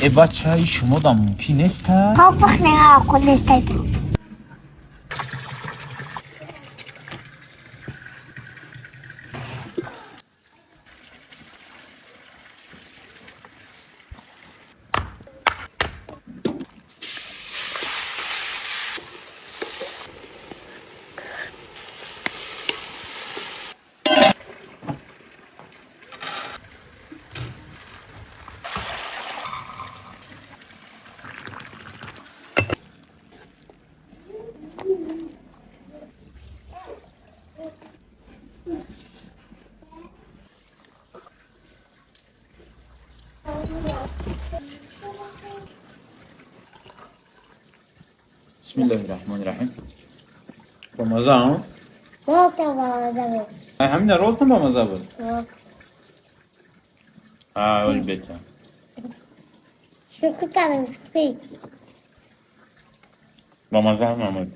Э, бача, шумо да мумкин неста? То пухне ақл нестай. بسم الله الرحمن الرحیم. با مزه ها؟ با مزه بود. همین رولتون با مزه بود. آه البته. شوخی کردم، شوخی. با مزه هم آمد.